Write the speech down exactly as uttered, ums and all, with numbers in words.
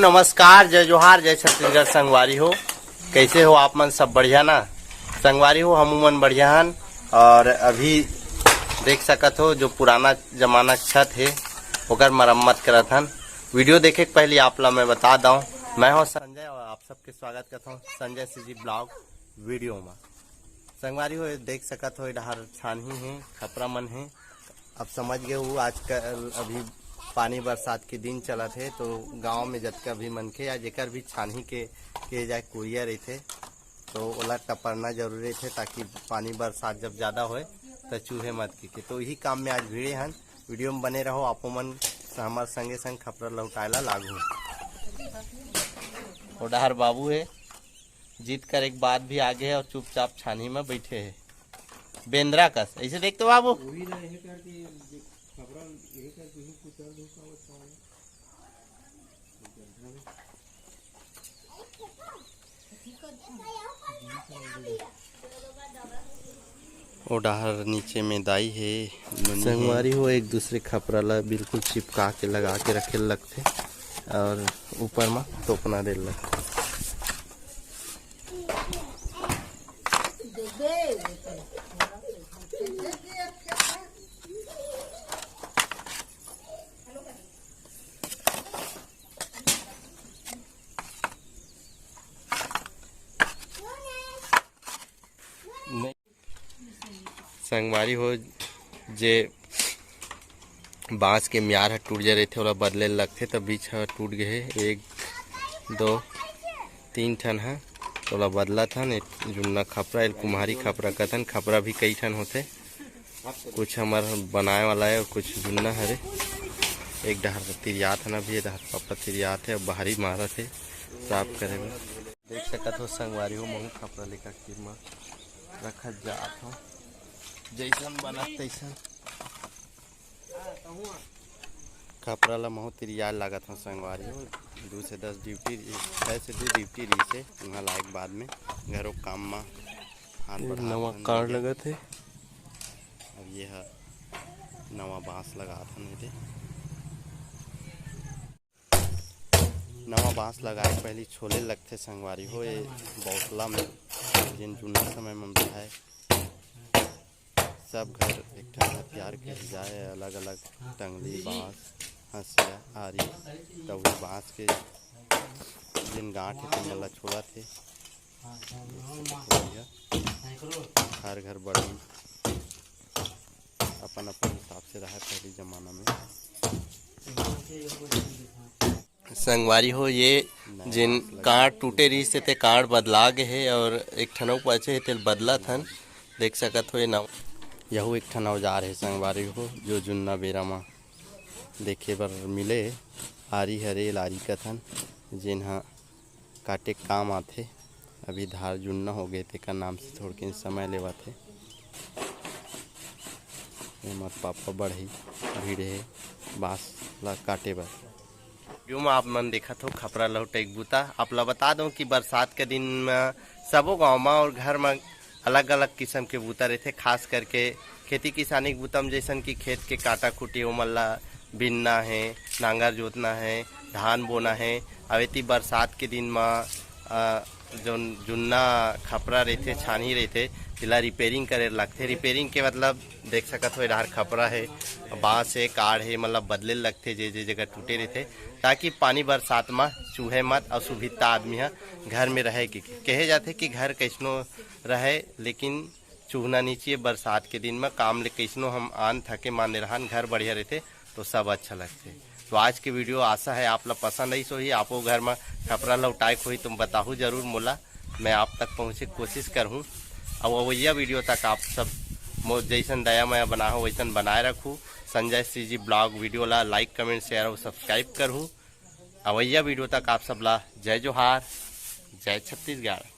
नमस्कार, जय जोहार, जय छत्तीसगढ़ संगवारी हो। कैसे हो आप मन? सब बढ़िया ना? संगवारी हो, हमू मन बढ़िया हन। और अभी देख सकत हो, जो पुराना जमाना के छत हे, ओकर मरम्मत करत हन। वीडियो देखे के पहले आप ला मैं बता दऊं, मैं हूं संजय और आप सबके स्वागत करत हूं संजय सीजी ब्लॉग वीडियो में। संगवारी हो, देख सकत हो, ए डहर छानही हे, खपरा मन हे। अब समझ गए हो, आजकल अभी पानी बरसात के दिन चलत हे, तो गांव में जतका भी मनखे या जेकर भी छानही के, के जाए कुरिया रहिथे, तो ओला टपरना जरूरी रहिथे, ताकि पानी बरसात जब ज्यादा होए, तो चूहे मत के, के। तो यही काम में आज भिड़े हन। वीडियो में बने रहो, आपो मन हमर संगे संग खपरा लहुटाए ला लागू। ओ डहर बाबू हे, जीत करे के बाद भी आगे हे और चुपचाप छानही में बैठे हे, बेंदरा कस। ऐसे देख तो बाबू। वही ना, यही करके, खपरा यही करके ही कुचल दो का वो छान। ओ डहर नीचे में दाई हे, नोनी हे। संगवारी हो, एक दूसरे खपरा ला बिल्कुल चिपका के लगा के रखे लगथे और ऊपर मा तोपना दे लगथे। संगवारी हो, जे बांस के मियार ह टूट जाए रहिथे, ओला बदले ल लगथे, त बीच ह टूट गे हे। एक, दो, तीन ठन ह, ओला बदलत हन। एक जुन्ना खपरा, एल कुम्हारी खपरा कथन। खपरा भी कई ठन होथे, कुछ हमर बनाए वाला हे और कुछ जुन्ना हरे। एक डहर तिरियात हन, अभी ए डहर पापा तिरियात हे, बाहरी मारत हे साफ करे बर। देख सकत हो संगवारी हो, महू खपरा लेकर तीर म रखत जात हो, जैसन बनत तैसन। खपरा ला महू तिरियाए लागत हो संगवारी हो। दू से दस ड्यूटी, छः से दू ड्यूटी रहिसे, उहाँ लायक बाद में घरो काम म हाथ ये बढ़ात नवा हन कार भैया। लगत हे। अब ये ह नवा बांस लगात हन एदे। नवा बांस लगाए के पहिली छोले लगथे संगवारी हो, ए बौसला में, जेन जुन्ना समय में बिहाय, सब घर एक ठन हथियार के ही जाए, अलग-अलग टंगली, बांस, हंसिया, आरी, त उही बांस के जेन गांठ हे, तेन ला छोलत हे। घर घर बड़ी अपन अपन हिसाब से रहे पहली जमाना में। संगवारी हो, ये जेन कांड़ टूटे रहिस हे, ते कांड़ बदला गे हे और एक ठन अउ बचे हे, तेल बदलत हन। देख सकत हो, ये नव-, यहू एक ठन औजार हे संगवारी हो, जो जुन्ना बेरा म देखे बर मिले। आरी हरे, लारी कथन, जेन ह काटे के काम आथे। अभी धार जुन्ना हो गए, तेकर नाम से थोड़किन समय लेवत हे। एमर पापा बढ़ई भिड़े हे बांस ला काटे बर। यूं आप मन देखत हो खपरा लहुटे के बूता। आप ला बता दो कि बरसात के दिन म सबो गांव म और घर म अलग-अलग किसम के बूता रहिथे, खास करके खेती किसानी के बूता म, जैसन कि खेत के काटा खूटी, ओमन ला बिनना हे, नांगर जोतना हे, धान बोना हे। अब एती बरसात के दिन म, अ, जोन जुन्ना खपरा रहिथे, छानही रहिथे, तेला रिपेयरिंग करे लगथे। रिपेयरिंग के मतलब देख सकत हो, ए डहर खपरा हे, बांस हे, काड़ हे, मतलब बदले लगथे, जे जे जगह टूटे रहिथे, ताकि पानी बरसात म चूहे मत, असुभिता आदमी ह घर में रहे। के कहे जाथे कि घर कैसनो रहे, लेकिन चूहना नी चाहिए। बरसात के दिन म काम ले कइसनो हम आन थके माने रहन, घर बढ़िया रहिथे तो सब अच्छा लगथे। तो आज के वीडियो आशा है आप ला पसंद आइस होही। आपो घर म खपरा लौटाए के होही तो बताहू जरूर मोला, मैं आप तक पहुँचे के कोशिश करहूँ। अउ अवैया वीडियो तक आप सब मोर जैसन दया मया बना हो वैसन बनाए रखू। संजय सीजी ब्लॉग वीडियो ला लाइक, कमेंट, शेयर अउ सब्सक्राइब करहू। अवैया वीडियो तक आप सब ला जय जोहार, जय छत्तीसगढ़।